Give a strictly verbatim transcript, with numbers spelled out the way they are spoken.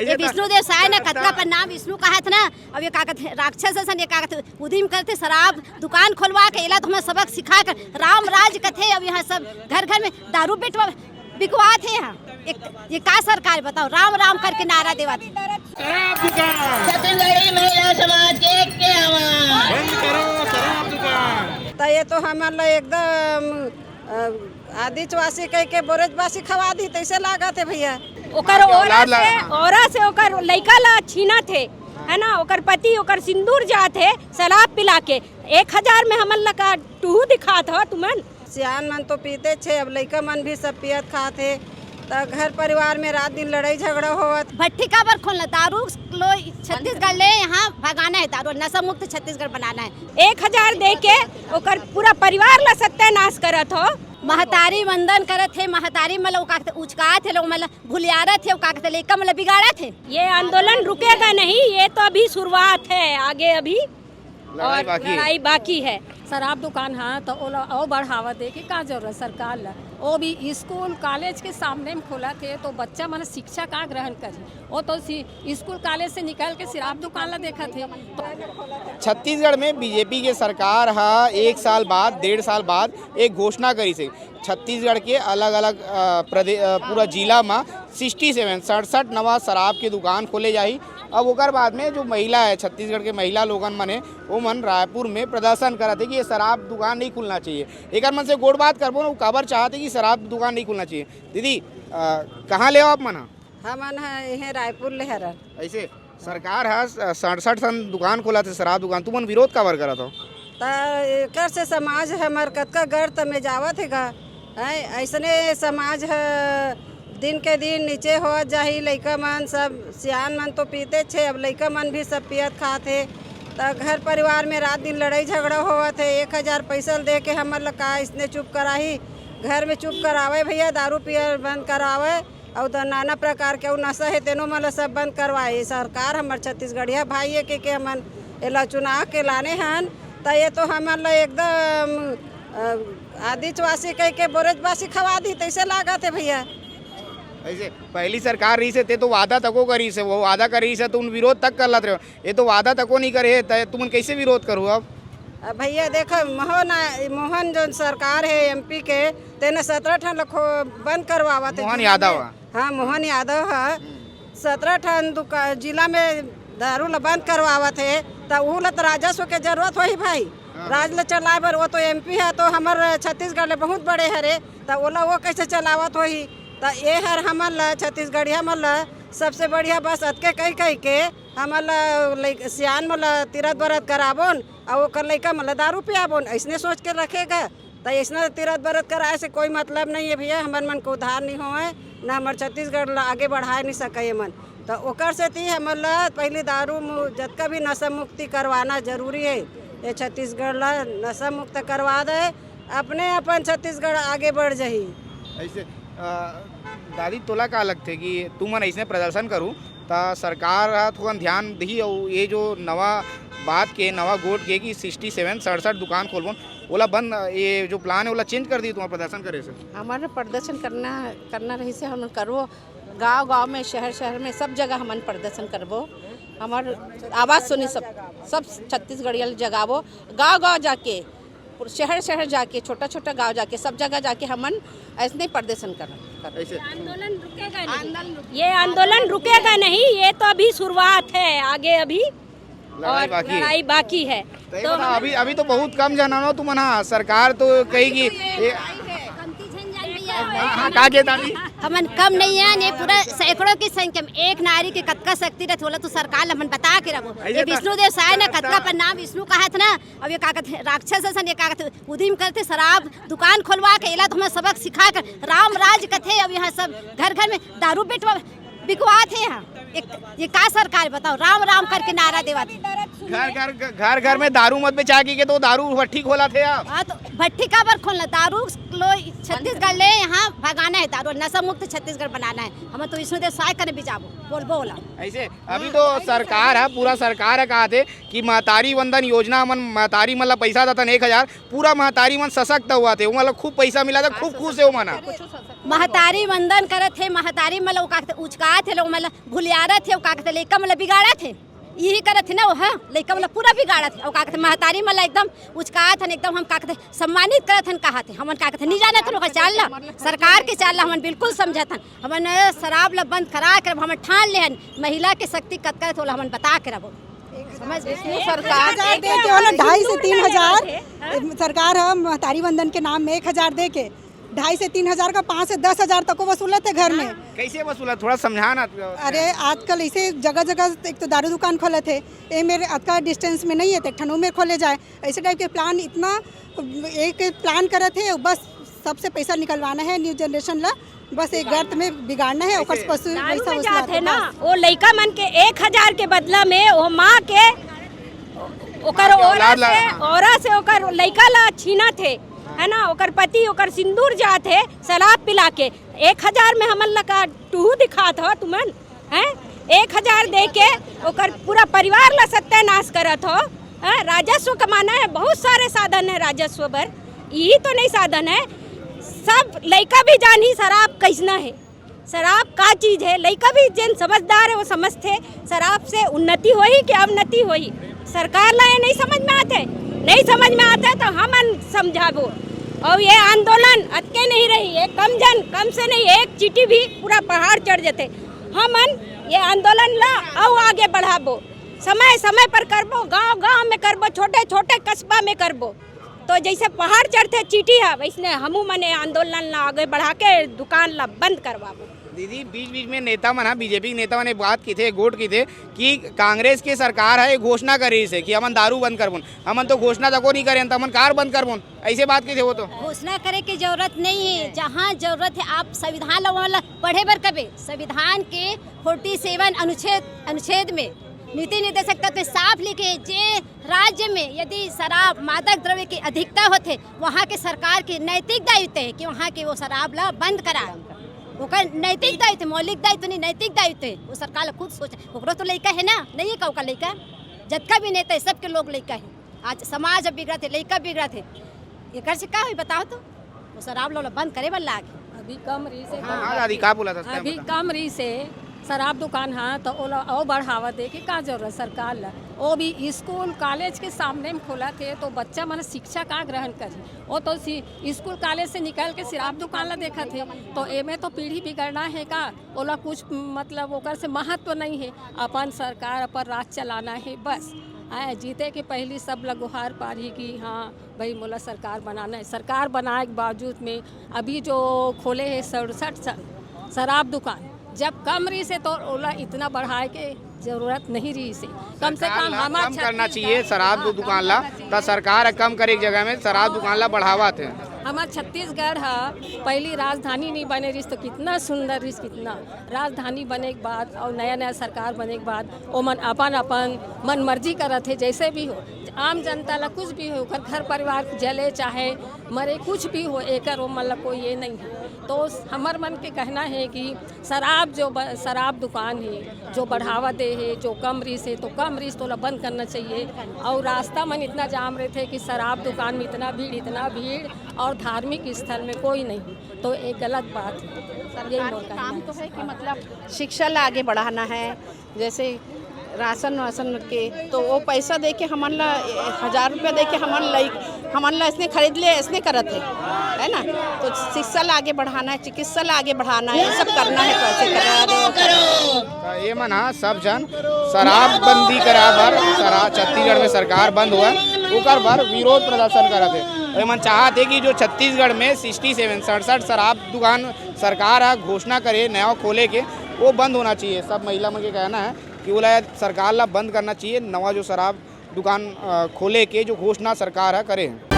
ये विष्णुदेव साय ना, कतका अपन नाम विष्णु कहत ना, अब ये का कथे, राक्षस असन, ये का कथे, उदिम करथे, शराब दुकान खोलवा के, एला तो हमें सबक सिखा के राम राज कथे। अब यहाँ सब घर घर में दारू बेटवा बिकवात हे यहाँ। एक, ये का सरकार बताओ, राम राम करके नारा देवात हे। छत्तीसगढ़ी महिला समाज के एक के आवाज। त ये तो हमन ला एकदम आदिचवासी कह के बोरजबासी खवा दी, तैसे लागत हे भैया। ओकर औरा से, औरा से ओकर लइका ला छीनत हे, है ना, ओकर पति ओकर सिंदूर जात हे शराब पिला के। एक हजार में हमन ला का टूहू दिखात हो तुमन? सियान मन तो पीते छे, अब लइका मन भी सब पियत खात हे, त घर परिवार में रात दिन लड़ाई झगड़ा होवत। भट्टी काबर खोलना? दारू लो, छत्तीसगढ़ ले यहाँ भगाना है, दारू नशा मुक्त छत्तीसगढ़ बनाना है। एक हजार दे के ओकर पूरा परिवार ला सत्यानाश करत हो। महतारी वंदन करत हे, महतारी मतलब का उचकात हे, लोग मतलब भुलियारत हे, का कहते लइका मतलब बिगाड़त हे। ये आंदोलन रुकेगा नहीं, ये तो अभी शुरुआत है, आगे अभी लड़ाई और बाकी है। लड़ाई बाकी है। शराब दुकान हा तो ओला अउ बढ़ावा दे के का जरूरत सरकार ला? वो भी स्कूल कॉलेज के सामने में खोलत हे तो बच्चा मन शिक्षा का ग्रहण करही? वो तो सी- स्कूल कॉलेज से निकल के शराब दुकान ला देखत हे। छत्तीसगढ़ में बीजेपी के सरकार हा एक साल बाद, डेढ़ साल बाद एक घोषणा करिस हे। छत्तीसगढ़ के अलग-अलग, अ, प्रदे-, अ, पूरा जिला म सिक्सटी सेवन, सड़सठ नवा शराब के दुकान खोले जाही। अब ओकर बाद में जो महिला है, छत्तीसगढ़ के महिला लोगन मन हे, वो मन रायपुर में प्रदर्शन करत हे कि ये शराब दुकान नहीं खुलना चाहिए। एकर मन से गोठ बात करबो ना, वो काबर चाहत हे कि शराब दुकान नहीं खुलना चाहिए। दीदी, अ, कहाँ ले हो आप मन ह? हमन ह इहे रायपुर ले हरन। ऐसे सरकार ह स-, सड़सठ ठन दुकान खोलत हे, शराब दुकान, तुमन विरोध काबर करत हो? त एकर से समाज हमर कतका गर्त में जावत हे गा। हैं, ऐसने समाज ह दिन के दिन नीचे होत जाही। लइका मन सब, सियान मन तो पीते छे, अब लइका मन भी सब पियत खात हे। त घर परिवार में रात दिन लड़ाई झगड़ा होवत हे। एक हजार पैसा दे के हमर ला का इसने चुप कराही? घर में चुप करावे भैया, दारू पियर बंद करावे। अउ द-, नाना प्रकार के अउ नशा हे, तेनो मन ल सब बंद करवाए। ये सरकार हमर छत्तीसगढ़िया भाई हे के, के हमन एला चुनाव के लाने हन, त ये तो हमन ल एकदम, अ, आदिचवासी कह के बोरजबासी खवा दी, तैसे लागत हे भैया। ऐसे पहली सरकार रही से ते तो वादा तको करी से, वो वादा करी से तो उन विरोध तक कर लत रहे हो। ये तो वादा तको नहीं करे हे, त तुमन कैसे विरोध करू अब? अब भैया देखो, मोहन, मोहन जो सरकार हे एमपी के, तेने सत्रह ठन ल खो-, बंद करवावत हे। मोहन यादव ह। हाँ, मोहन यादव ह। सत्रह ठन दुका-, जिला में दारू ल बंद करवावत हे, त उहू ल त राजस्व के जरूरत होही भाई। हाँ। राज ल चलाए बर वो तो एमपी ह, तो हमर छत्तीसगढ़ ले बहुत बड़े हरे, त ओला वो कैसे चलावत होही? त ए हर हमन ल, छत्तीसगढ़िया मन ल सबसे बढ़िया बस अतके कही कही के हमन ल लइक-, सियान मन ल तीरथ बरत कराबोन, अउ ओकर लइका मन ल दारू पियाबोन, अइसने सोच के रखेगा। त अइसना तीरथ बरत कराए से कोई मतलब नहीं हे भैया, हमर मन के उद्धार नहीं होवय, न हमर छत्तीसगढ़ ल आगे बढ़ाए नहीं सके ये मन। त ओकर सेती हमन ल पहली दारू मु-, जतका भी नशा मुक्ति करवाना जरूरी हे। ये छत्तीसगढ़ ल नशा मुक्त करवा दे, अपने अपन छत्तीसगढ़ आगे बढ़ जाही। ऐसे अ, दादी, तोला का लगथे कि तुमन अइसने प्रदर्शन करू त सरकार ह थोकन ध्यान दिही, अउ ये जो नवा बात के, नवा गोठ के कि सिक्सटी सेवन, सड़सठ दुकान खोलबोन, ओला बंद, ये जो प्लान हे ओला चेंज कर दिही तुम्हार प्रदर्शन करे से? हमर प्रदर्शन करना, करना रही से हमन करबो। गांव गांव में, शहर शहर में, सब जगह हमन प्रदर्शन करबो। हमर आवाज सुनी सब, सब छत्तीसगढ़िया ल जगाबो। गांव गांव जाके, शहर शहर जाके, छोटा छोटा गांव जाके, सब जगह जाके हमन ऐसने प्रदर्शन कर, कर। ऐसे आंदोलन रुकेगा नहीं। ये आंदोलन रुकेगा नहीं, ये तो अभी शुरुआत है, आगे अभी लड़ाई और बाकी है। लड़ाई बाकी है। तो ये तो बताओ, हमन अभी, अभी तो बहुत कम झन आनो तुमन, हाँ, सरकार तो कही कि ये कमती झन जान भैया। हाँ, हाँ, का के दादी? हमन कम नहीं है, ये पूरा सैकड़ों की संख्या में एक नारी के कतका शक्ति रथे, ओला तो सरकार ल हमन बता के रखो। ऐसे ये तो विष्णुदेव साय ना, कतका अपन नाम विष्णु कहत ना, अब ये का कहते, राक्षस असन, ये का कहते, उदिम करथे, शराब दुकान खोलवा के, एला तो हमें सबक सिखा के राम राज कथे। अब यहाँ सब घर घर में दारू बेटवा बिकवात हे। यहाँ एक, ये का सरकार बताओ, राम राम करके नारा देवात हे। घर घर घर घर में दारू मत बेचा के, के तो दारू भट्टी खोलत हे आप। हाँ, तो भट्टी काबर खोलना? दारू लो, छत्तीसगढ़ ले यहाँ भगाना है, दारू नशा मुक्त छत्तीसगढ़ बनाना है। हम तो विष्णुदेव साय कने बिजाबो, बोलबो ओला। ऐसे अभी तो सरकार है, पूरा सरकार है, कहा थे कि महतारी वंदन योजना, हमन महतारी मन ला पैसा देथन एक हजार, पूरा महतारी मन सशक्त होवत हे, ओमन ला खूब पैसा मिलत हे, खूब खुश हे ओमन ह। महतारी वंदन करत हे, महतारी मन ल ओ का कथे उचकात हे, लोग मन ल भुलियारत हे, ओ का कथे लइका मन ल बिगाड़त हे, यही करत हे ना वो, हाँ, लइका मन ल पूरा बिगाड़त हे, ओ का कथे महतारी मन ल एकदम उचकात हन, एकदम हम का कथे सम्मानित करत हन, कहत हे हमन का कथे नहीं जानत हन ओकर चाल ल, सरकार के चाल ल हमन बिल्कुल समझत हन, हमन शराब ल बंद करा के अब हमन ठान ले हन, महिला के शक्ति कतका हे, ओला हमन बता के रहो। समझ गए? सरकार हजार दे के ओला ढाई से तीन हजार, सरकार ह महतारी वंदन के नाम में एक हजार दे के ढाई से तीन हजार का पाँच से दस हजार तक को वसूलत हे घर में। कैसे वसूलत? थोड़ा समझा ना। अरे, आजकल ऐसे जगह जगह एक तो दारू दुकान खोलत हे, ए मेरे अतका डिस्टेंस में नहीं है, तो एक ठन ओ मेर खोले जाए, ऐसे टाइप के प्लान इतना एक प्लान करत हे, बस सबसे पैसा निकलवाना है न्यू जनरेशन ला, बस एक गर्त में बिगाड़ना है, ओकर से पशु दारू पैसा में वसूलत जात हे हे ना, बस। वो लइका मन के एक हजार के बदला में वो माँ के ओकर ओके, औरत औलाद ला, से, हाँ। औरत से ओकर लइका ला छीनत हे, है ना, ओकर पति ओकर सिंदूर जात हे शराब पिला के। एक हजार में हमन ला का टूहू दिखात हो तुमन, हैं? एक हजार दे के ओकर पूरा परिवार ला सत्यानाश करत हो, हैं? राजस्व कमाना है, बहुत सारे साधन है राजस्व बर, यही तो नहीं साधन है। सब लइका भी जानही शराब कैसना है, शराब का चीज है, लइका भी जेन समझदार है वो समझथे शराब से उन्नति होही कि अवनति होही। सरकार ला ये नहीं समझ में आते, नहीं समझ में आते तो हमन समझाबो। और ये आंदोलन अतके नहीं रही, ये कम जन, कम से नहीं एक चीटी भी पूरा पहाड़ चढ़ जथे। हमन ये आंदोलन ला अउ आगे बढ़ाबो, समय समय पर करबो, गांव गांव में करबो, छोटे छोटे कस्बा में करबो। तो जैसे पहाड़ चढ़थे चीटी ह, वैसने हमू मन ये आंदोलन ला आगे बढ़ा के दुकान ला बंद करवाबो। दीदी, बीच बीच में नेता मन ह, बीजेपी के नेता मन ह बात किथे, गोठ किथे कि कांग्रेस के सरकार ह ये घोषणा करिस हे कि हमन दारू बंद करबोन, हमन तो घोषणा तको नहीं करेन, त हमन कार बंद करबोन, ऐसे बात किथे वो तो। घोषणा करे के जरूरत नहीं है, जहाँ जरूरत है आप संविधान ला, वाला पढ़े बर कबे, संविधान के फोर्टी सेवन अनुच्छेद, अनुच्छेद में नीति निर्देशक तत्व साफ लिखे, जे राज्य में यदि शराब, मादक द्रव्य की अधिकता होथे, वहाँ के सरकार के नैतिक दायित्व है कि वहाँ के वो शराब ला बंद करा। ओकर नैतिक दायित्व, मौलिक दायित्व नहीं, नैतिक दायित्व है। वो सरकार ला खुद सोच, ओकरो तो लइका है ना, नहीं है का ओकर लइका? जतका भी नेता है, सबके लोग लइका है। आज समाज अब बिगड़त है, लइका बिगड़त है, एकर से का होई बताओ तो? वो शराब ला बंद करे बर लाग। अभी कम रहिस हे। हाँ, हाँ, दादी, का बोला था? अभी कम रहिस हे शराब दुकान, हाँ, तो ओला अउ बढ़ावा दे के का जरूरत सरकार ला? वो भी स्कूल, कॉलेज के सामने में खोलत हे, तो बच्चा मन शिक्षा का ग्रहण करही? वो तो सी-, स्कूल, कॉलेज से निकल के शराब दुकान ला देखत हे, तो एमे तो पीढ़ी बिगड़ना है का? ओला कुछ, मतलब, ओकर से महत्व नहीं है। अपन सरकार, अपन राज चलाना है, बस। आय, जीते के पहली सब ला गुहार पारही कि हाँ, भाई, मोला सरकार बनाना है। सरकार बनाए के बावजूद में अभी जो खोले हे सड़सठ स-, शराब दुकान, जब कम रहिस हे तो ओला इतना बढ़ाए के जरूरत नहीं रहिस हे। कम से सरकार कम ला हमार कम करना छत्तीसगढ़ चाहिए शराब हाँ, दुकान कम ला, करना चाहिए। त सरकार कम करे के जगह में शराब दुकान ला बढ़ावत हे। हमार छत्तीसगढ़ ह पहली राजधानी नहीं बने रहिस तो कितना सुंदर रहिस, कितना। राजधानी बने के बाद और नया नया सरकार बने के बाद ओमन अपन अपन मन मर्जी करत हे, जैसे भी हो, आम जनता ला कुछ भी हो, ओकर घर परिवार जले चाहे मरे, कुछ भी हो, एकर ओमन ला कोई ये नहीं है। तो हमर मन के कहना है कि शराब जो ब-, शराब दुकान है, जो बढ़ावा दे है, जो कम रहिस है, तो कम रहिस तो ओला बंद करना चाहिए। और रास्ता मन इतना जाम रहते कि शराब दुकान में इतना भीड़, इतना भीड़, और धार्मिक स्थल में कोई नहीं, तो ये गलत बात है। यही सरकार मोर के कहना काम है। तो है कि मतलब शिक्षा ला आगे बढ़ाना है, जैसे राशन वासन के, तो वो पैसा दे के हमन ला, हजार रुपया दे के हमन ला, हमन ला ऐसने खरीद ले, ऐसने करत है, है ना? तो शिक्षा ला आगे बढ़ाना है, चिकित्सा ला आगे बढ़ाना है, ये सब करना है, तो ऐसे करना है। त ये मन ह सब झन शराबबंदी करा बर, शराब, छत्तीसगढ़ में सरकार बंद होवय, ओकर बर विरोध प्रदर्शन करत हे। और ये मन चाहत हे कि जो छत्तीसगढ़ में सिक्सटी सेवन, सड़सठ शराब दुकान सरकार ह घोषणा करे नया खोले के, वो बंद होना चाहिए। सब महिला मन के कहना है कि ओला सरकार ला बंद करना चाहिए, नवा जो शराब दुकान, अ, खोले के जो घोषणा सरकार ह करे हे।